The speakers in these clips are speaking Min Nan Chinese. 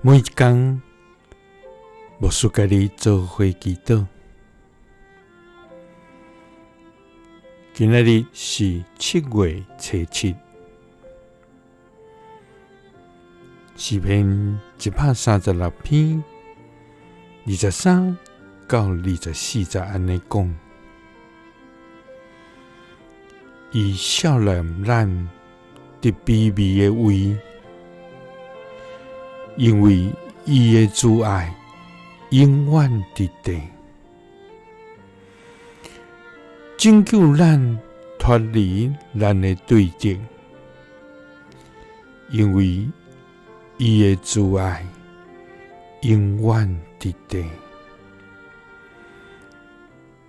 每一工，牧师佮你做伙祈祷。今仔日是7月初7，诗篇136篇23到24节按呢讲：伊赦免咱伫卑微的位，因为伊的慈爱永远伫地，拯救咱脱离咱的对敌，因为伊的慈爱永远伫地。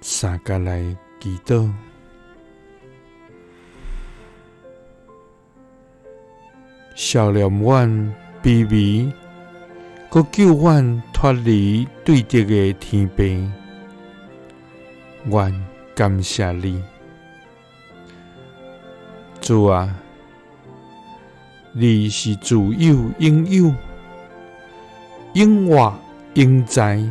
三加来祈祷。赦免阮卑微，阁救阮脱离对敌的天父，阮感谢你，主啊，你是自有永有、永活永在、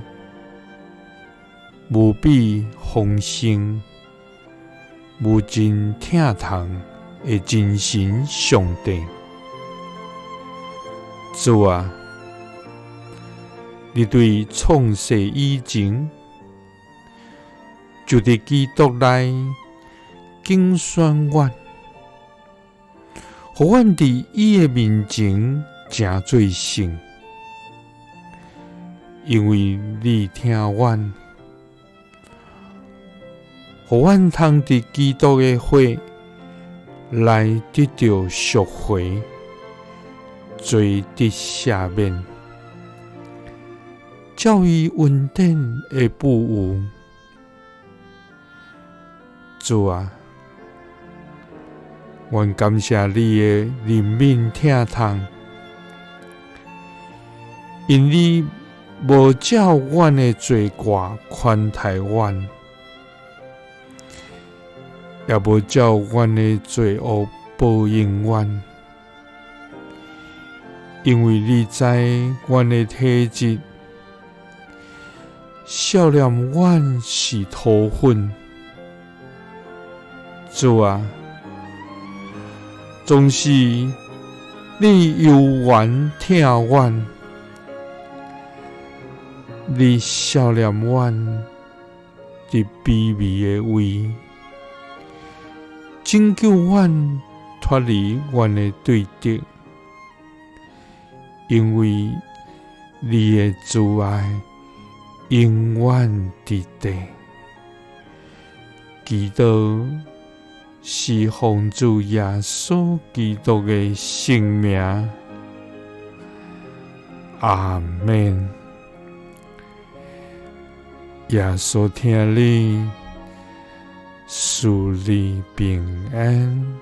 无比丰盛、无尽疼痛的真神上帝。主啊，你对创世以前，就伫基督内拣选阮，予阮伫伊的面前成做圣，因为你疼阮，予阮通伫基督的血来得著赎回，罪得赦免，照伊恩典的富有。主啊，阮感谢你的怜悯疼痛，因你无照阮的罪过宽待阮，也无照阮的罪恶报应阮，因为你知阮的体质，赦免阮是土粉。主啊，总是你犹原疼阮，你赦免阮伫卑微的位，拯救阮脱离阮的对敌，因为你的慈爱永远伫地。祈祷是奉主耶稣基督的圣名，阿们。耶稣疼你，赐你平安。